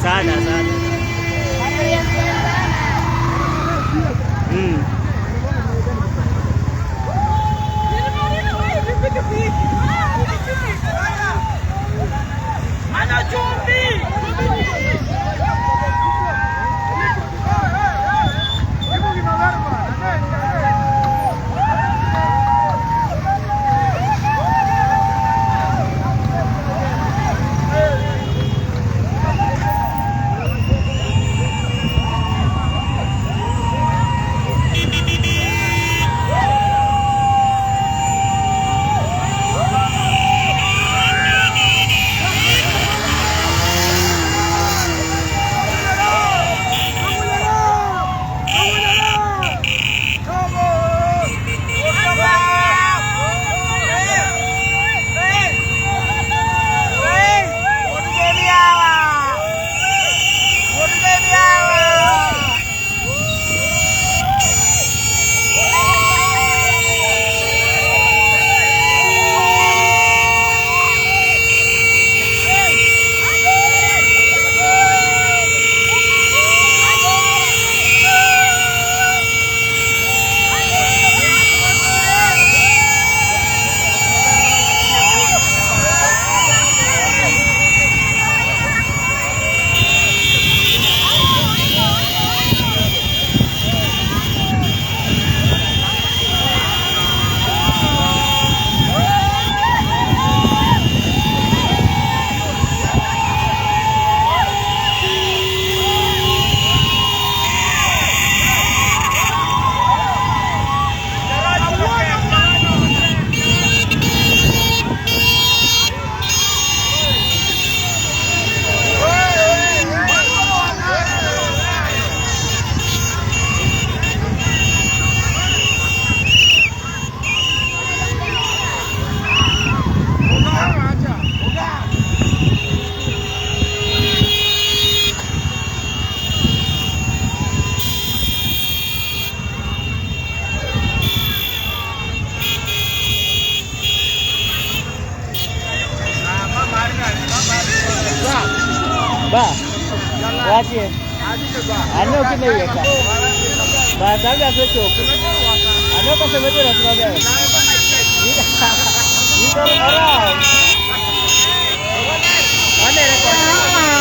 Sana sana. Ba. Wache. Ano kimeiweka? Ba sabi asochoke. Ano pa sa medyo na tumagal. Dito ora. Ano record?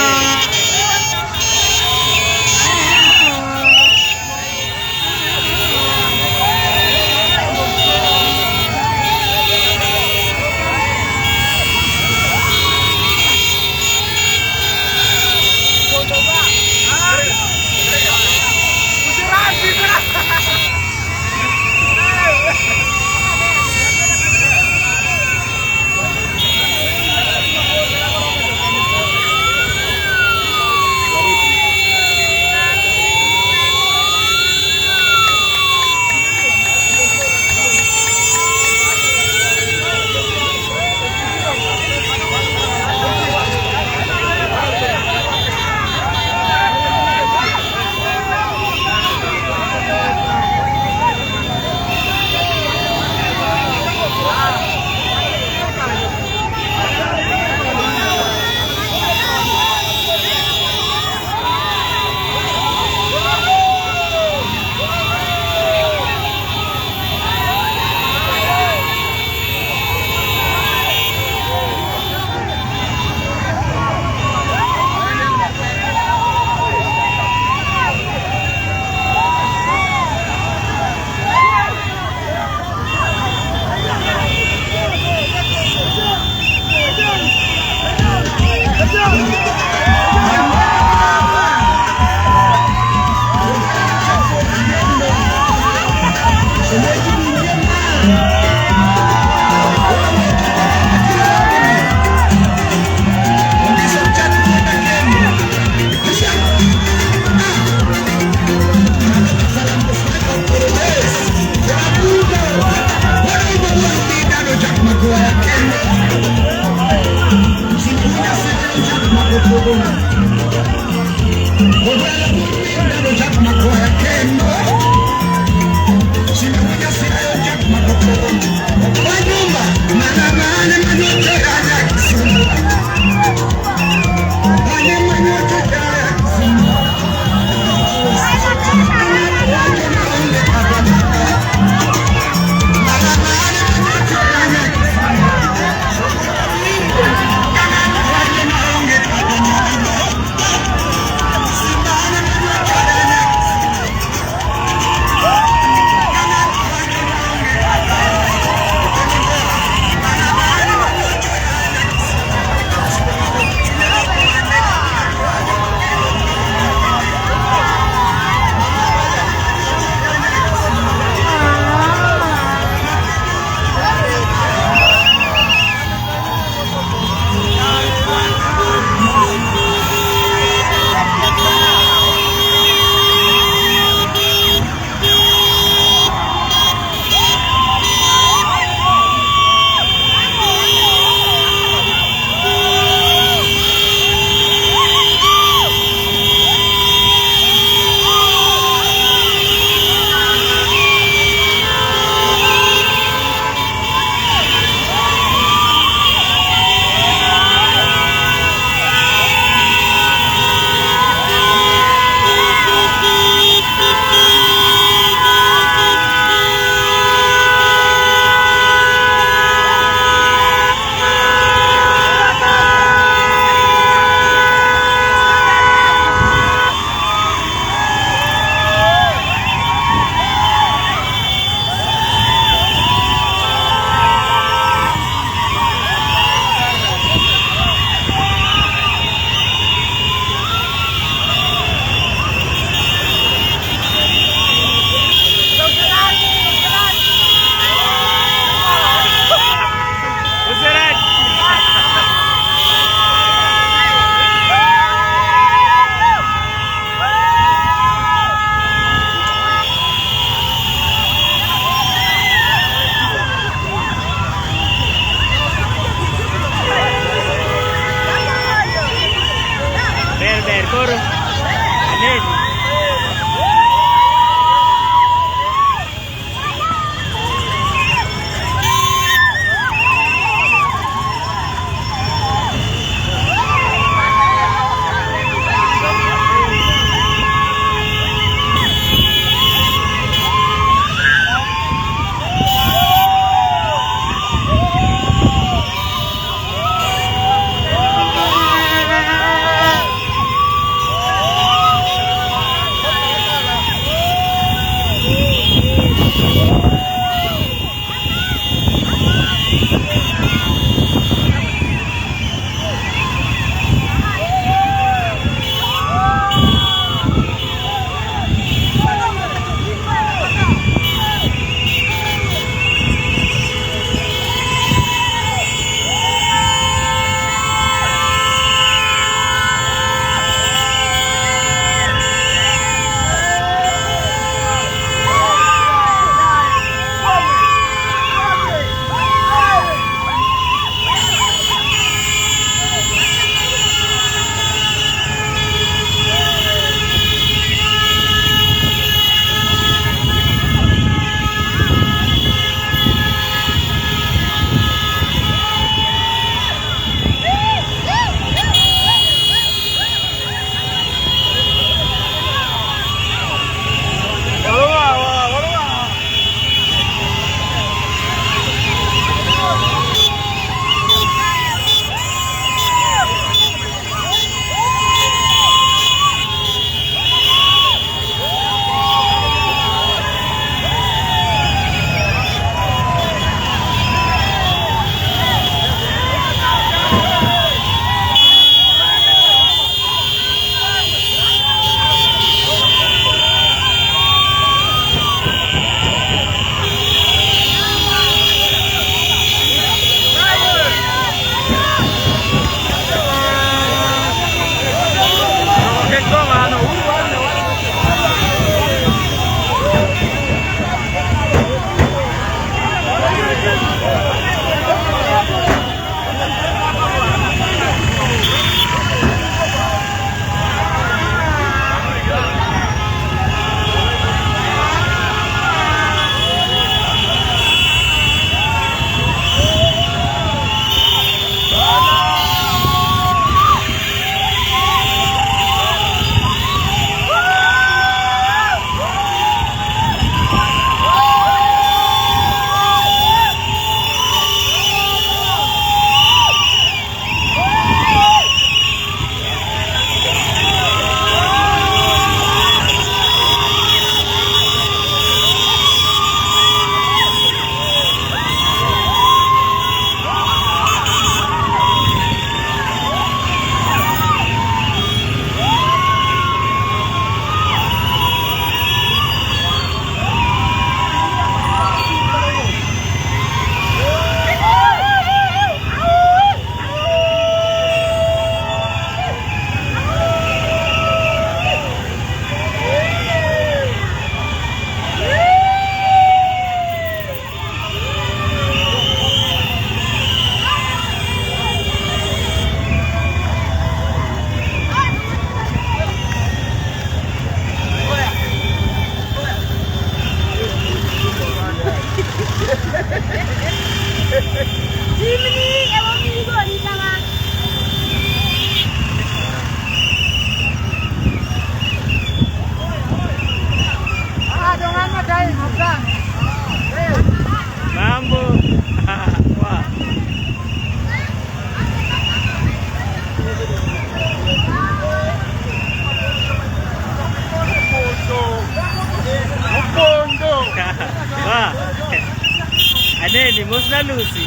Aneni, mosna Lucy.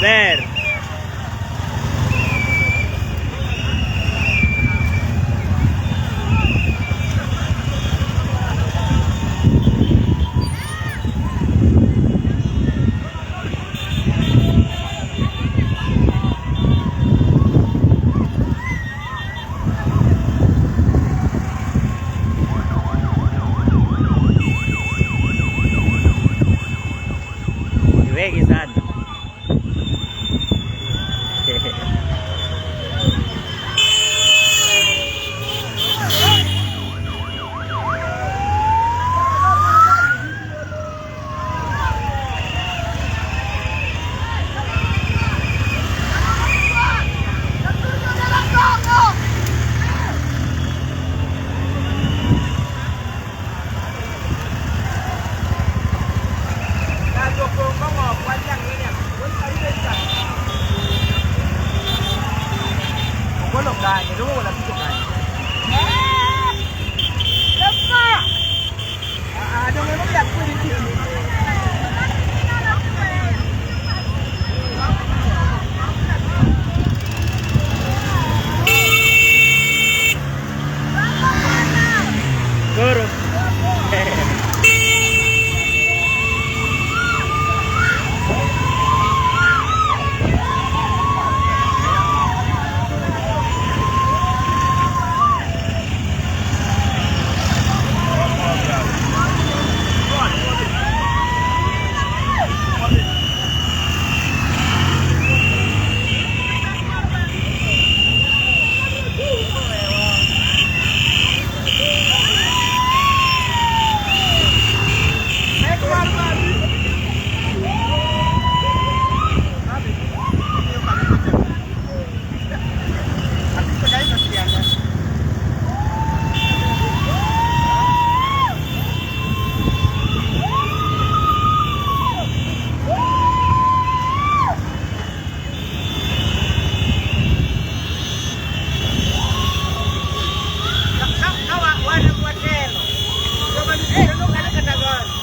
Ber. Wengi sana. Koro.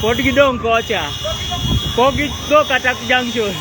Pod gidong' kocha. Pok gigo kata junction.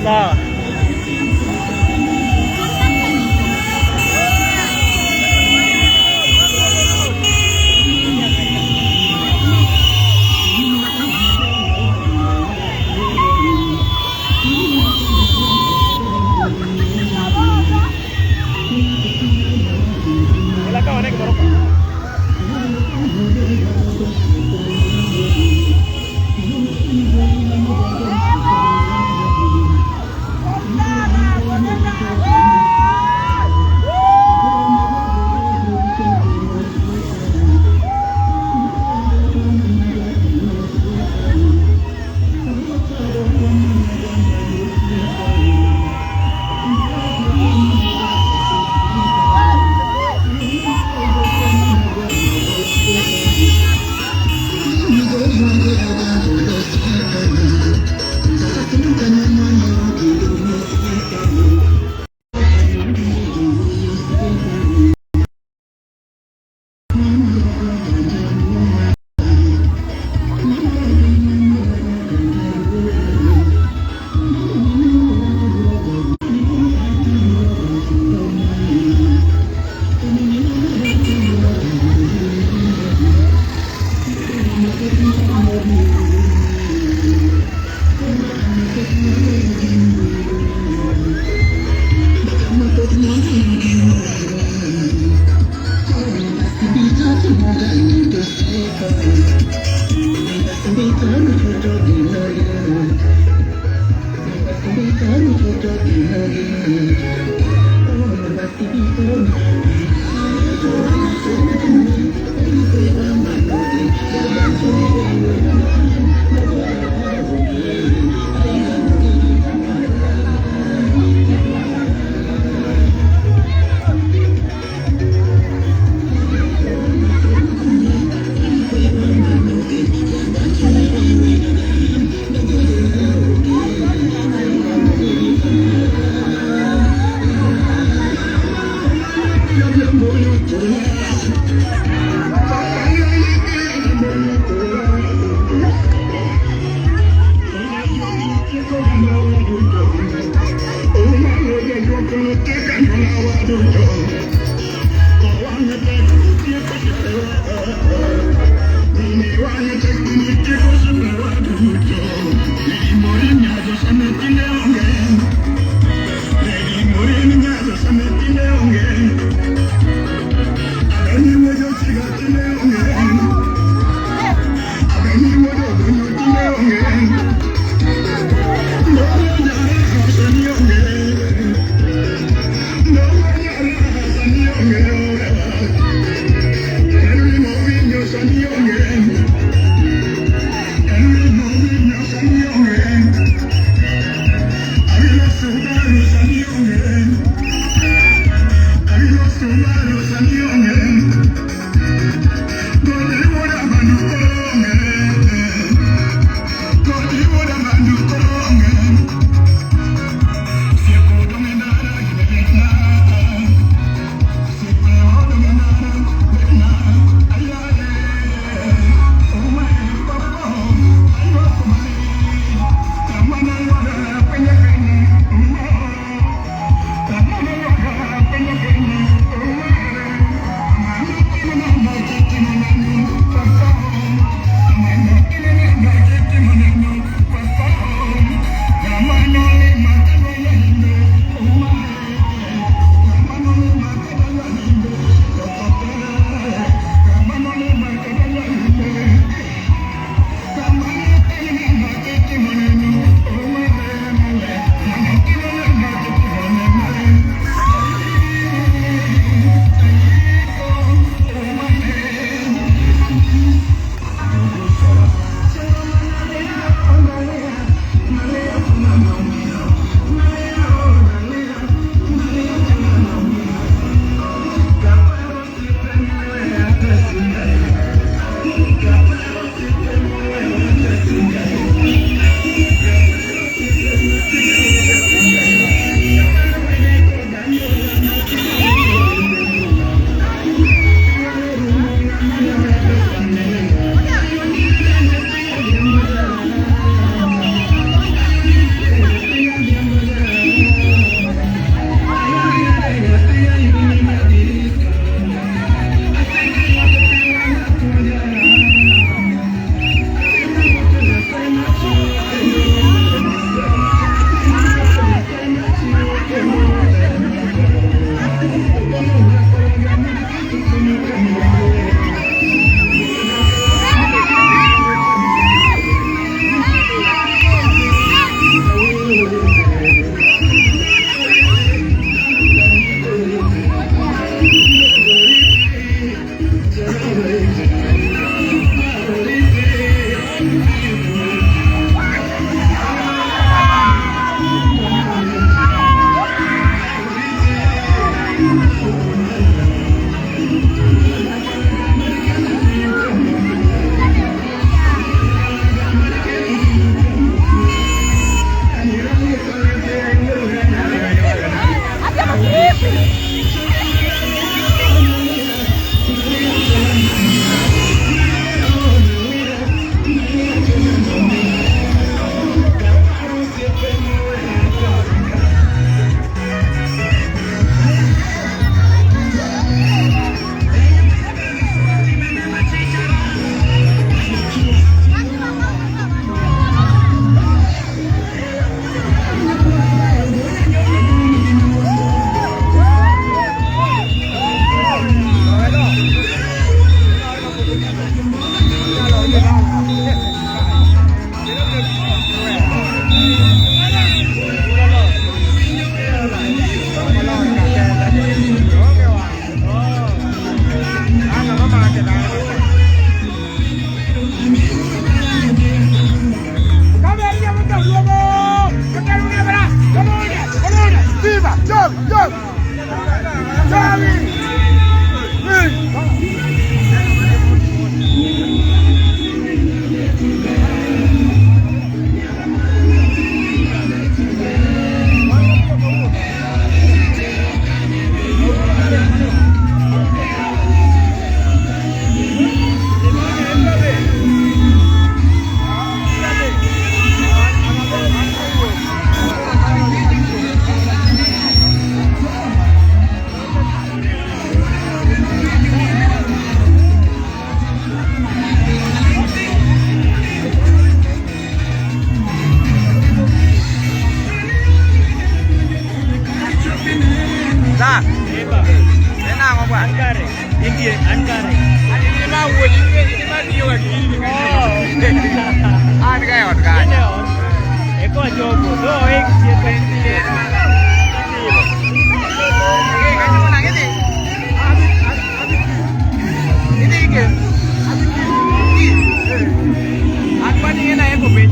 Sawa.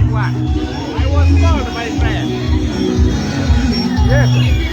I was called my friend. Yes.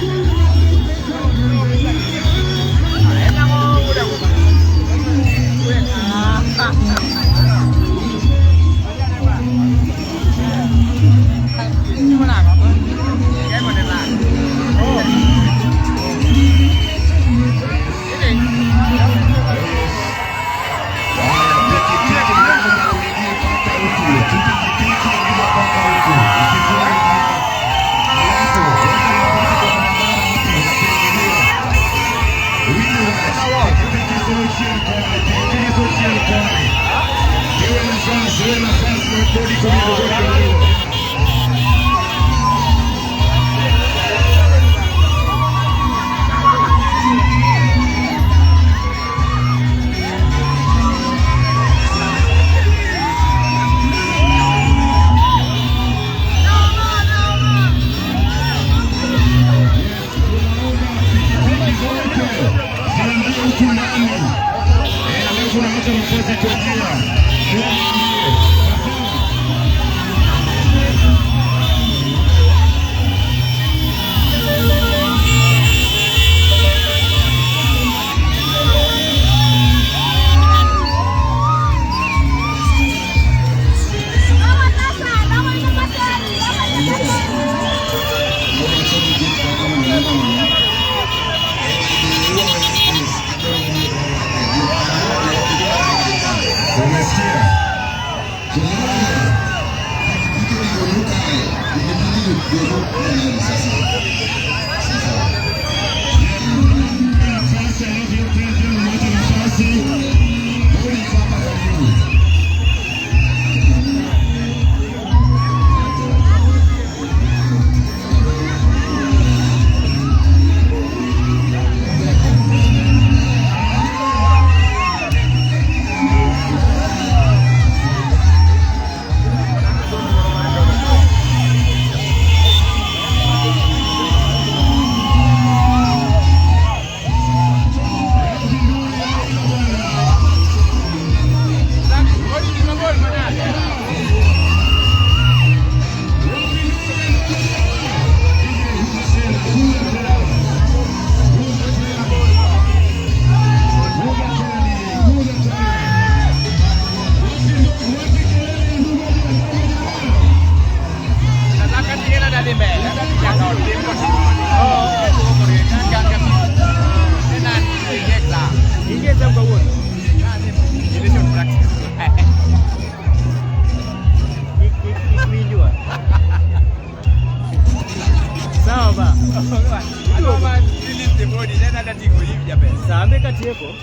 Katieko.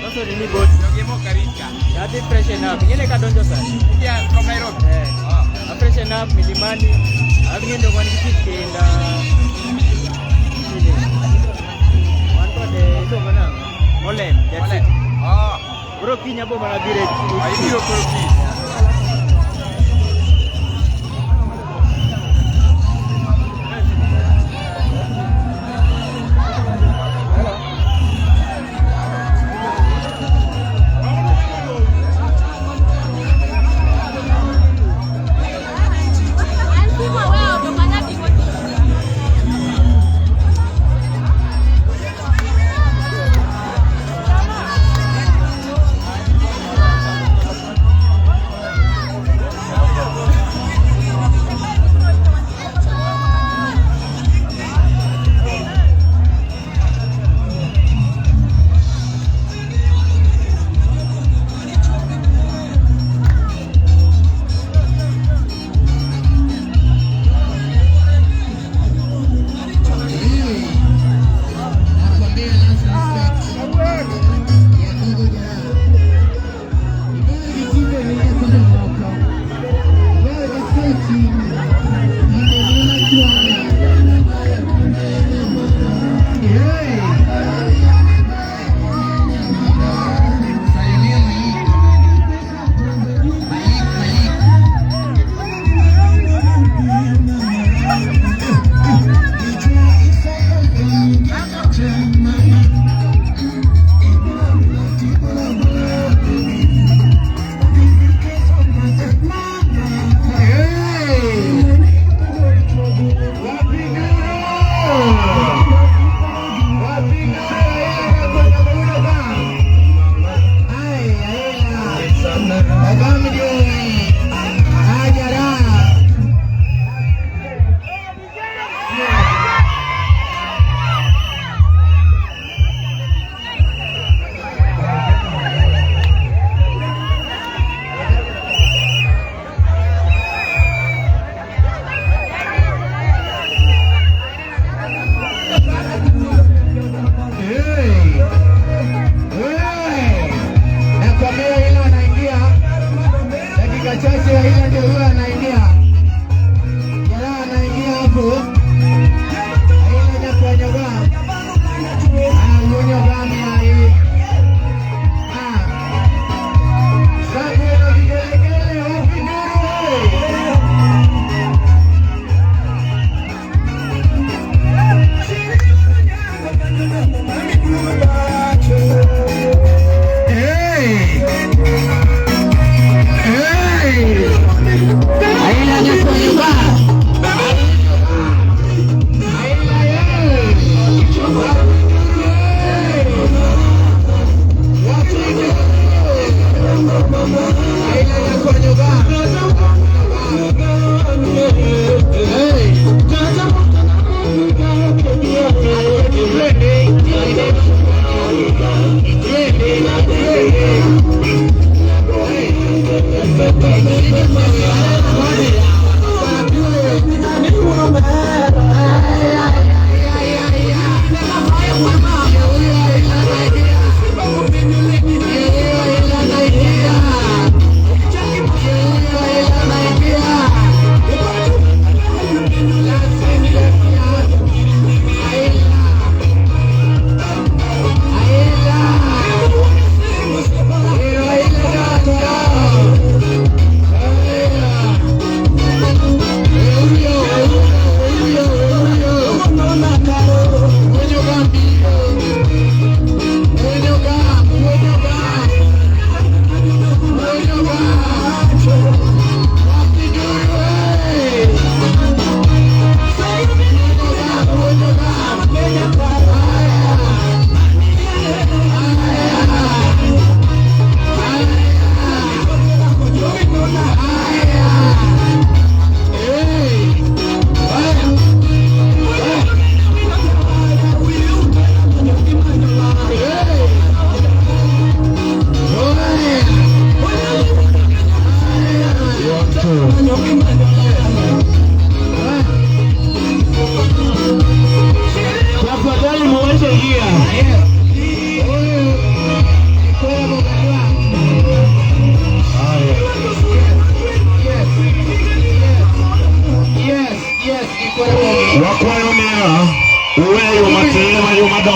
Loso nini boat. Jogi mokarika. Adhi freshen up. Ing'e ka donjo sani. Yeah, from Nairobi. Eh. Oh. A freshen up milimani. Alafu ndo wan gi tich kenda. Kine. Wan kod iluongo nang'o? Molem. That's it. Oh. Koro kiny abo mana biro e Ibiro koro kiny.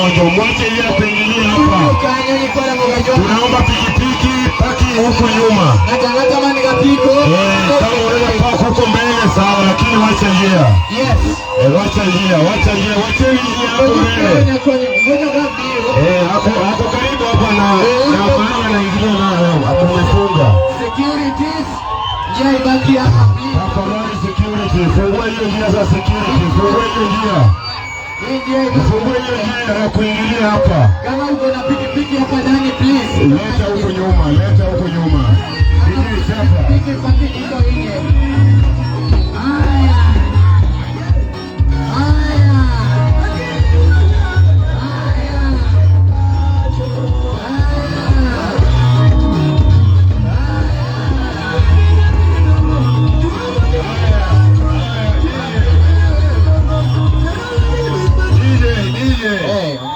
donjo, mwache njia ya kuingilia hapa. Kanyo nyikwa Ramogi Ajwang'. Tunaomba pikipiki paki huku nyuma. Ng'ato ang'ata man gi apiko. Eh, kama unaweza park huko mbele sawa, lakini wacha njia. Yes. Eh, wacha njia, wacha njia, wacheni njia hapo mbele. Ngoja biro. Eh, ako karibu hapa na mahali anaingilia nayo, tumefunga. Securities. Njia ibaki hapa, please. Tafadhali security, fungua hiyo njia za security, fungua hiyo njia. Hii njia ibaki. Fungua hiyo njia ya kuingilia hapa. Kama uko na pikipiki hapa ndani, please. Leta huku nyuma, leta huku nyuma. DJ chapa. Piki paki iko nje. Haya. Haya. Haya. Haya. DJ, DJ.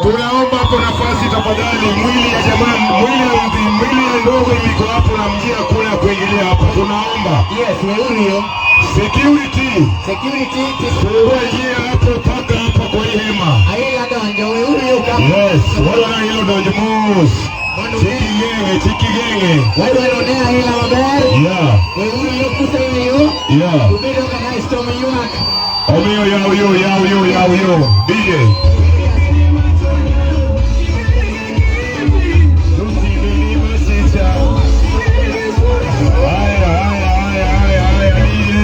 Tunaomba hapo nafasi tafadhali. Mwili ya jamaa, mwili ya ndogo iko hapo na njia kuna ya kuingilia hapa. Tunaomba. Yes, wewe Security. Security. Fungua njia hapo mpaka hapa kwa hii hema. Aila donjo weuru kama. Yes, wala na hilo donjo mos. Chiki genge, chiki genge. Wadwaro ne aila maber. Weuru yo kuseweyo. Ubedo ka nice to ywak. Omiyo yaw yo, yaw yo, yaw yo. DJ. Lucy Bilima Sita. Haya, haya, haya, haya, haya, DJ.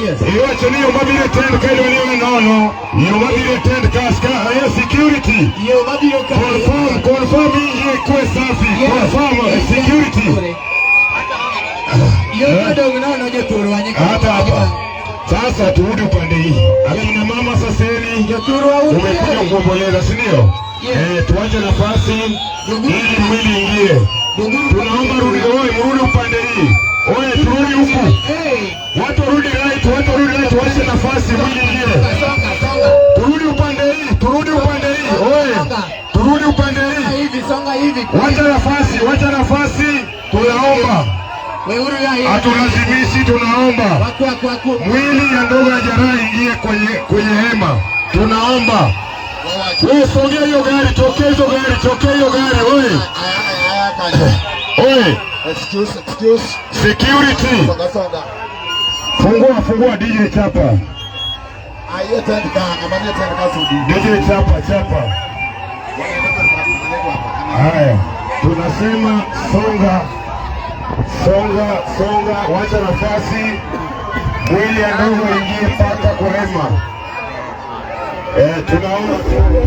Yes. Iwacho ni yo mabiro tent ka idwa ni one nono. Yo mabiro tent kas ka haya security. Yo mabiro ka. Confirm, confirm hii njia ikuwe safi. Yes. Confirm security. Yo modong' nono jothurwa nyikwa Hata hapa. Sasa turudi upande hii. Akina mama saseni Jothurwa umekuja utie. kuomboleza, si ndio? Yes. Eh, tuache nafasi ili mwili ingie. Duguru. Tunaomba rudi, oi, mrudi upande hii. Oi, turudi huku. Hey. Watu warudi right, watu warudi right, tuache nafasi mwili ingie. Songa, songa. Turudi upande hii, turudi upande hii. Oi, turudi upande Songa hii. hivi, songa hivi. Wacha nafasi, wacha nafasi. Tunaomba, Weuru ya hivi. hatulazimishi, tunaomba. Waku waku waku. Mwili ya ndogo ya jeraha ingie kwenye hema. Tunaomba. Wewe songea hiyo gari, tokea hizo gari, tokea hiyo gari, wewe. Oi, Excuse, excuse. Security. Songa, songa. Fungua, fungua DJ chapa. Aye, tent ka, amani tent ka sudi. DJ chapa, chapa. Haya, tunasema songa, songa, songa, wacha nafasi mwili ya ndogo ingie mpaka kwa hema. Eh, tunaomba tu.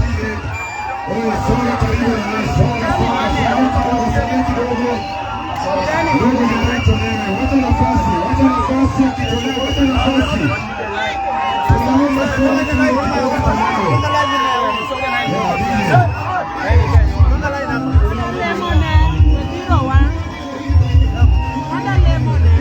Oye, songa karibu na songa, songa, songa kidogo, songa kidogo. Ndugu jamaa itolewe, wacha nafasi, wacha nafasi akitolewa, wacha nafasi. Tunaomba songa kidogo itolewe. Yeah, DJ. Lemone, zero one. Ada lemone.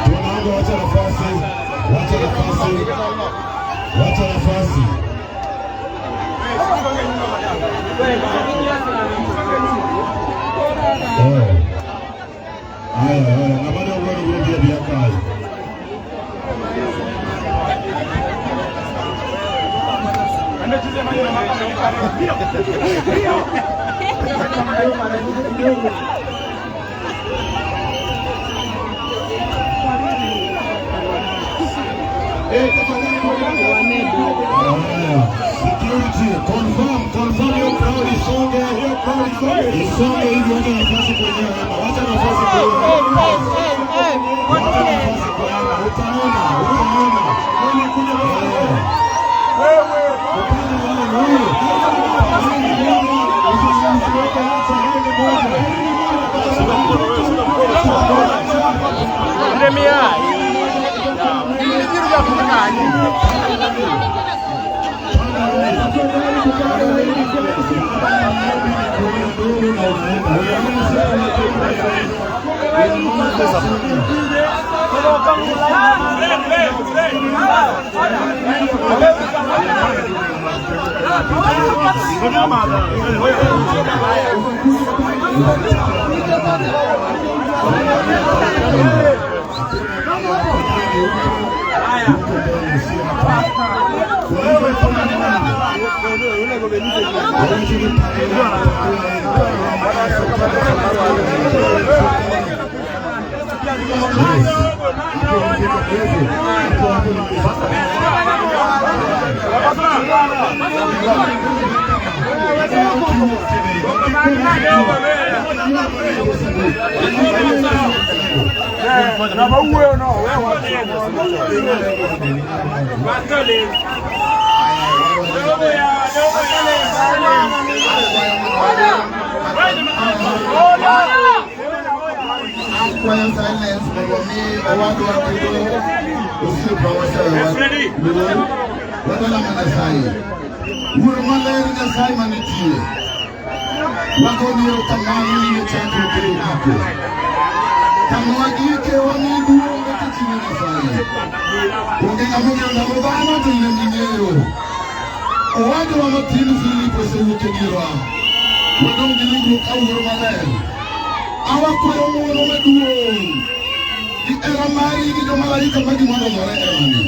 Tunaomba wacha nafasi, wacha nafasi, wacha nafasi. Kidogo. Eh, tafadhali. Haya, security, confirm, confirm hiyo crowd isonge, hiyo crowd isonge. Isonge hivi, wacha nafasi kwenye hema, wacha nafasi kwa hema. Wacha nafasi kwa hema, utaona, utaona. Wewe upande wao wewe. Laini moja, usiweke hata laini moja. Shika mkono wewe, shika mkono, shika mkono. Premier. Ili vya kutoka. Akwayo silence mondo mi owadwa kendo osiepa wasewa wadalamo Nyasaye. Wuoro maler, Nyasaye manitie. Wagoni erokamano ni chakruok kendo giko. Kama wagike wamiyi duong' nikech in e Nyasaye. Onge ng'ama ong'eyo ndalo dhano to in ema ing'eyo. Owadwa matin Philip osewuok e dierwa. Wadong' gi ringruok ka Wuoro maler. Awakwayo ng'wono maduong' gi hera mari gi jomalaika magi mondo omore herani.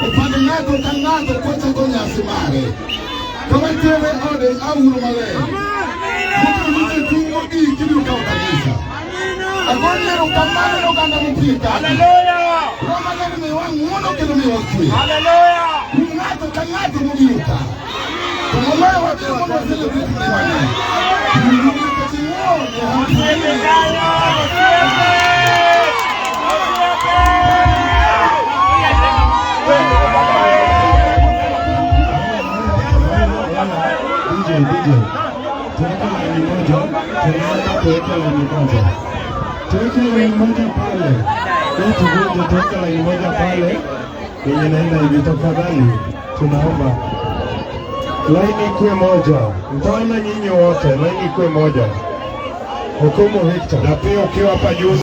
Opand ng'ato ka ng'ato kochako nyasi mare. Kama tere ode awuoro maler. Mobiro nyiso chuny mogik ibiro kawo kanisa. Agoni erokamano ne oganda mopie kanyo. Roho maler miwa ng'wono kendo miwa kwe. Ng'ato ka ng'ato mobiro ka. To moloyo wabiro mondo wa celebrate ngimane. Nikech ing'wono. DJ, DJ. Tuweke laini moja, tunaomba tuweke laini moja. Tuweke laini moja pale. Hii tuvunje, tuweke laini moja pale. Yenye naenda hivi, tafadhali. Tunaomba. Laini ikuwe moja. Mtaona nyinyi wote, laini ikuwe moja. Hukumu Victor. Na pia ukiwa hapa juu.